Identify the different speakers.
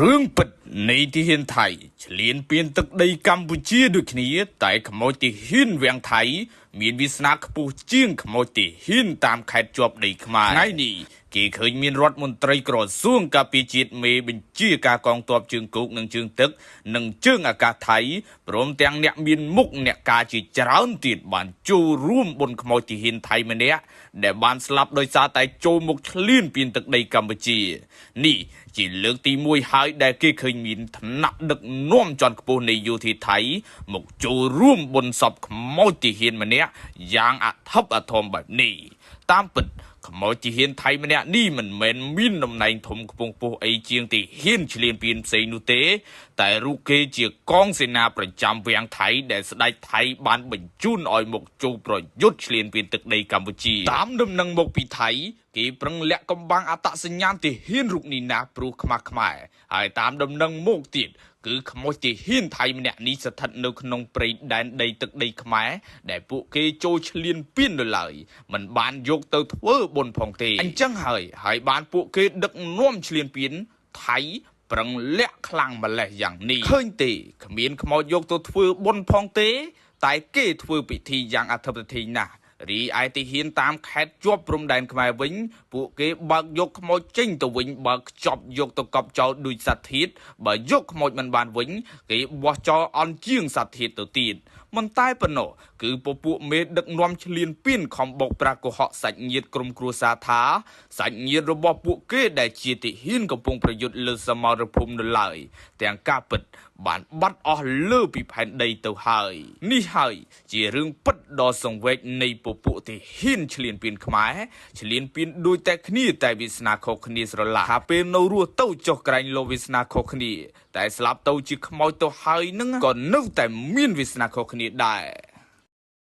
Speaker 1: រឿងពិតនៃទាហានថៃឈ្លានពានទឹកដីកម្ពុជាដូចគ្នា តែខ្មោចទាហានវាំងថៃ មានវាសនាខ្ពស់ជាងខ្មោចទាហានតាមខេត្តជាប់ដីខ្មែរថ្ងៃនេះគេឃើញមានរដ្ឋមន្ត្រីក្រសួងការពារជាតិមេបញ្ជាការកងទ័ពជើងគោកនិងជើងទឹក និងជើងអាកាសថៃព្រមទាំងអ្នកមានមុខអ្នកការជាច្រើនទៀតបានចូលរួមបុណ្យខ្មោចទាហានថៃម្នាក់ដែលបានស្លាប់ដោយសារតែចូលមកឈ្លានពានទឹកដីកម្ពុជា នេះជាលើកទី1ហើយដែលគេឃើញមានថ្នាក់ដឹកនាំជាន់ខ្ពស់នៃយោធាថៃមកចូលរួមបុណ្យសពខ្មោចទាហានម្នាក់យ៉ាងអធិបអធមបែបនេះតាមពិតខ្មោចទាហានថៃម្នាក់នេះមិនមែនមានតំណែងធំខ្ពង់ខ្ពស់អីជាងទាហានឈ្លានពានផ្សេងនោះទេ តែរូបគេជាកងសេនាប្រចាំវាំងថៃដែលស្ដេចថៃបានបញ្ជូនឲ្យមកចូលប្រយុទ្ធឈ្លានពានទឹកដីកម្ពុជាតាមដំណឹងមកពីថៃគេប្រឹងលាក់កំបាំងអត្តសញ្ញាណទាហានរូបនេះណាស់ព្រោះខ្មាស់ខ្មែរហើយតាមដំណឹងមកទៀតគឺខ្មោចទាហានថៃម្នាក់នេះស្ថិតនៅក្នុងព្រៃដែនដីទឹកដីខ្មែរដែលពួកគេចូលឈ្លានពាននៅឡើយមិនបានយកទៅធ្វើបុណ្យផងទេអញ្ចឹងហើយហើយបានពួកគេដឹកនាំឈ្លានពានថៃប្រឹងលាក់ខ្លាំងម្លេះយ៉ាងនេះឃើញទេគ្មានខ្មោចយកទៅធ្វើបុណ្យផងទេ តែគេធ្វើពិធីយ៉ាងអធិបតេយ្យណាស់រីឯទាហានតាមខេត្តជាប់ព្រំដែនខ្មែរវិញ ពួកគេបើកយកខ្មោចចេញទៅវិញបើកខ្ចប់យកទៅកប់ចោលដូចសត្វធាតុបើយកខ្មោចមិនបានវិញ គេបោះចោលអន់ជាងសត្វធាតុទៅទៀតមិនតែប៉ុណ្ណោះគឺពពួកមេដឹកនាំឈ្លានពានខំបោកប្រាស់កុហកសាច់ញាតិក្រុមគ្រួសារថាសាច់ញាតិរបស់ពួកគេដែលជាទាហានកំពុងប្រយុទ្ធលើសមរភូមិនៅឡើយទាំងការពិតបានបាត់អស់លើពីផែនដីទៅហើយនេះហើយជារឿងពិតដ៏សង្វេគនៃពពួកទាហានឈ្លានពានខ្មែរឈ្លានពានដូចតែគ្នាតែវាសនាខុសគ្នាស្រឡះថាពេលនៅរស់ទៅចុះក្រែងលោវាសនាខុសគ្នា តែស្លាប់ទៅជាខ្មោចទៅហើយនឹងក៏នៅតែមានវាសនាខុសគ្នាដែរ។